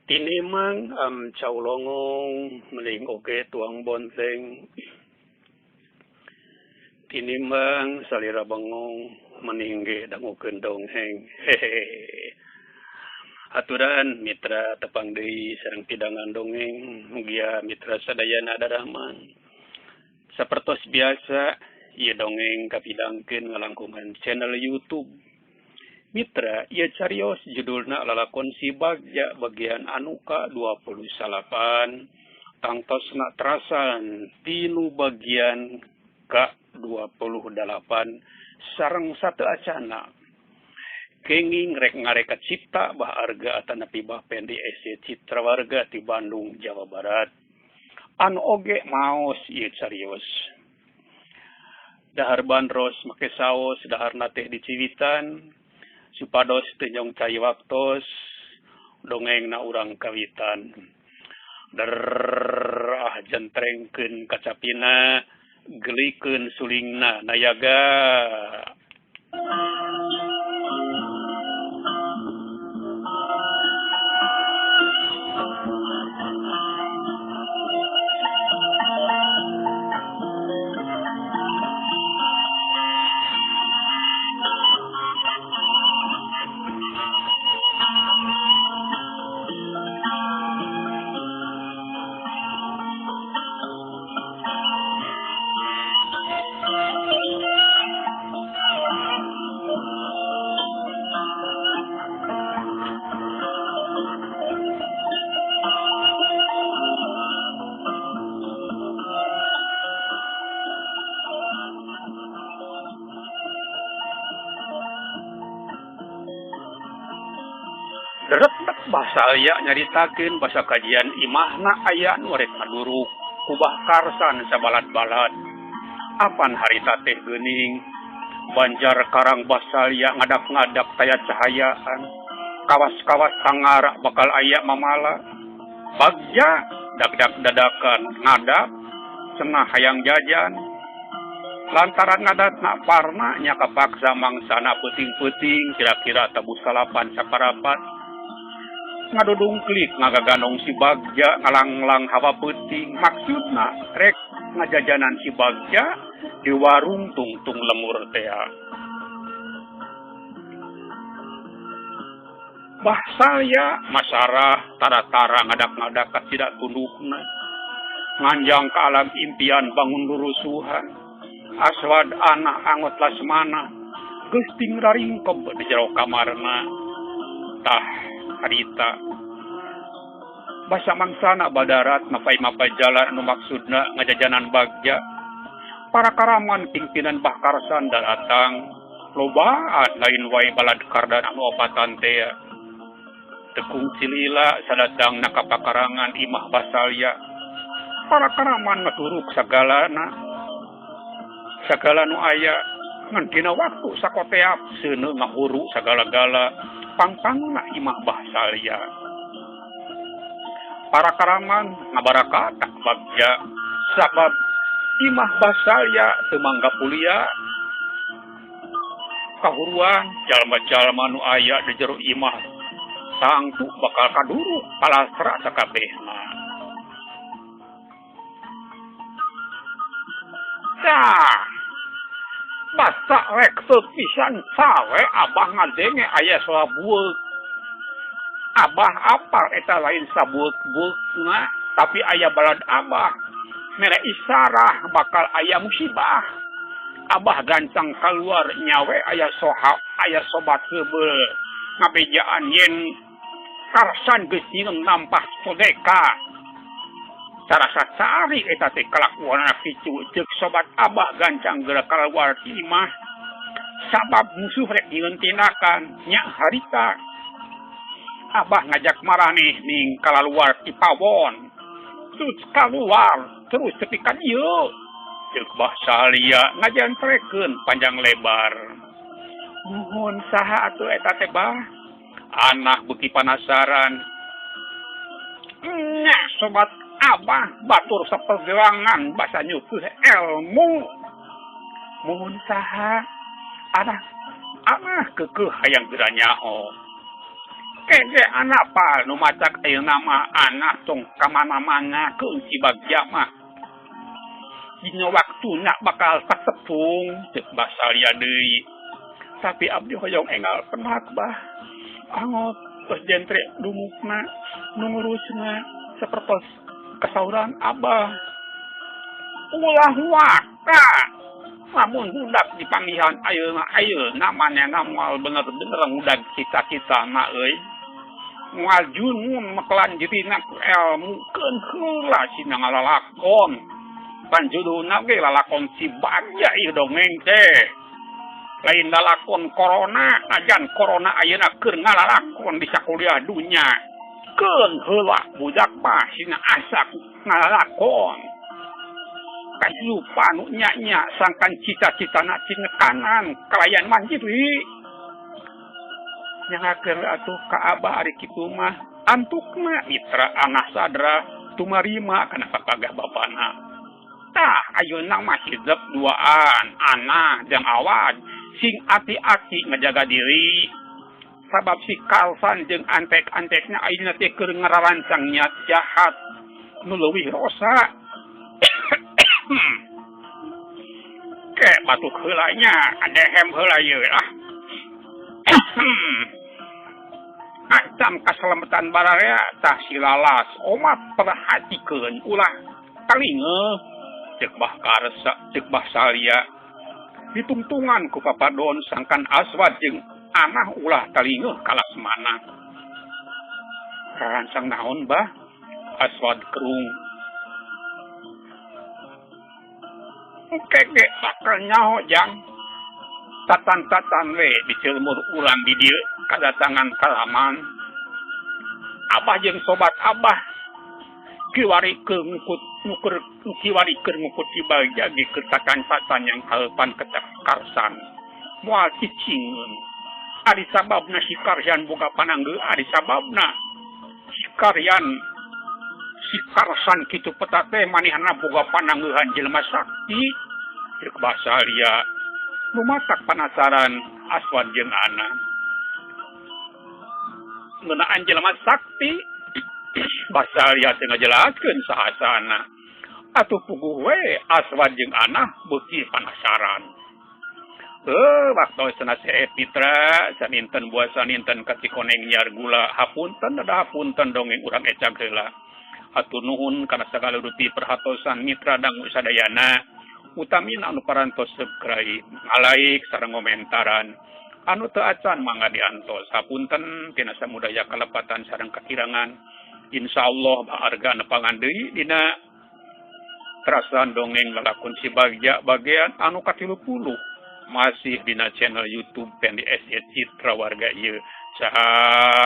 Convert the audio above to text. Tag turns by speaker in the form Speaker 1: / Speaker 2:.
Speaker 1: Tinimang am caulongong mending oge tuang bonteng. Tinimbang salira bengong mending ge dangukeun dongeng. Hehehe. Aturan mitra tepang deui sareng pidangan dongeng mugia mitra sadayana daraman. Sapertos biasa ieu dongeng kapidangkeun ngalangkungan channel YouTube. Mitra, ieu carios judulna lalakon si Bagja bagian anu ka-29 tangtosna terasan tinu bagian ka-28 sareng sateuacana. Kenging rek ngareka cipta Bah Arga atanapi Bah Pendi SC Citra Warga ti Bandung, Jawa Barat. Anu oge maos ieu carios. Dahar bandros make saos, daharna teh diciwitan. Supados teu nyong cai waktos dongeng na urang kawitan. Derah jentrengkeun kacapina, gelikeun sulingna nayaga. Bahasa aya nyaritakeun basa kajian imahna aya nu rek ngaduruk ku Bah Karsan sabalad-balad. Apan harita teh geuning Banjar Karang Basalya ngadak-ngadak taya cahayaan. Kawas-kawas tangara bakal aya mamala. Bagja dagdag dadakan ngadak cenah hayang jajan. Lantaran ngadatna parna nya kapaksa mangsana peuting-peuting kira-kira tabuh salapan saparapat. Ngadudungklik ngagaganong si Bagja ngalanglang hawa peuting maksudna rek ngajajanan si Bagja di warung tungtung lemur tea. Bah Salya masarah tara-tara ngadak-ngadak kacida tundukna nganjang ka alam impian bangun rurusuhan aswad anak angot lasmana geus ting raringkep di jero kamarna. Tah harita basa mangsana badarat mapay-mapay jalan anu maksudna ngajajanan Bagja. Para karaman pimpinan Bah Karsan daratang lobaan lain wae balad kardan anu opatan tea. Tekung cilila sadatangna ka pakarangan imah Basalya. Para karaman ngaturuk sagalana sagala nu aya ngan dina waktu sakoteap seuneu ngahuru sagala-gala pangpangna imah Bah Salya. Para karaman ngabarakatak Bagja sabab imah Bah Salya teu mangga pulia. Kahuruan jalma-jalma nu aya di jero imah tangtu bakal kaduruk palasra sakabehna. Tah, basa rek pisan cawe abah ngadenge aya sabueuk. Abah apal eta lain sabueuk-bueukna, tapi aya balad abah. Mere isarah bakal aya musibah. Abah gancang kaluar nyawe aya soha, aya sobat heubeul. Ngabejaan yen Karsan geus nyieun nampah sodeka. Sarasa cari eta teh kalakuanana kitu ceuk sobat abah gancang geura kaluar ti imah. Sabab musuh rek nyieun tindakan nya harita. Abah ngajak maraneh ning kalaluar ti pawon. Terus kaluar terus tepi ka dieu. Ceuk Bah Salya ngajantrekeun panjang lebar. Nuhun saha atuh eta teh Bah? Anak beuki panasaran. Nya sobat abah batur saperjuangan basa nyusuh ilmu. Muhun saha? Anak anak kekeh hayang geura nyaho. Ke Kege anak pal nu macak ayeuna mah anak tong ka mana-mana keun si Bagja mah. Dina waktuna bakal kasepung ceuk Bah Salia deui. Tapi abdi hoyong enggal penak bah. Angot tos jentre dumukna nu ngurusna sapertos kasauran abah. Ulah waka lamun budak dipanggihan ayeuna ayeuna manehna moal bener-bener ngudag cita-citana euy. Moal junun mekelan dirina ku elmu keun heula sina ngalalakon. Pan judulna ge lalakon si Bagja ieu dongeng teh. Lain lalakon corona, najan corona ayeuna keur ngalalakon di sakuliah dunya. Keun heula budak mah sina asak ngalalakon. Kahirupan nu nya-nya sangkan cita-citana cinekanan kalayan mandiri. Nyangakeun atuh ka abah ari kitu mah antukna mitra anak sadra tumarima kana papagah bapana. Tah ayeuna mah hidep duaan anak jeung awad sing ati-ati ngajaga diri. Sabab si Kalsan jeung antek-antekna ayeuna teh keur ngararancang niat jahat nu leuwih rosa. Ke batuk heula nya, adehem heula ieu lah. Ancam kasalamatan bararea tah silalas omat perhatikeun ulah kalingeuh ceuk Bah Karsa ceuk Bah Salia. Ditungtungan ku papadon sangkan Aswad jeung anah ulah talingeuh kalas mana. Rarancang naon bah? Aswad kerung. Kege bakal nyaho jang. Tatan-tatan we dicelmur urang di dieu kadatangan kalaman. Abah jeung sobat abah kiwari keur ngukut nuker kiwari keur ngukut si Bagja ge keur tatan-tatan yang halepan ketak Karsan. Moal cicingeun. Ari sababna si Karsan boga pananggeul ari sababna si Karyan si Karsan kitu peta teh manehna boga pananggeuhan jelema sakti. Ceuk Bah Salia nu matak panasaran Aswad jeung Ana. Ngeunaan jelema sakti Bah Salia teh ngajelaskeun sahasana. Atuh puguh we Aswad jeung Ana beuki panasaran. Waktu sana seep mitra saninten buah saninten ka Cikoneng nyiar gula hapunten dadah hapunten dongeng urang ecag heula. Hatur nuhun kana sagala rupi perhatosan mitra dangu sadayana. Utamina anu parantos subscribe, ngalaik sareng ngomentaran. Anu teu acan mangga diantos. Hapunten tina samudaya kalepatan sareng kakirangan. Insyaallah baharga nepangan deui dina terasan dongeng lalakon si Bagja bagian anu ka-30 masih dina channel YouTube Pendi SC Citra warga ieu. Saga.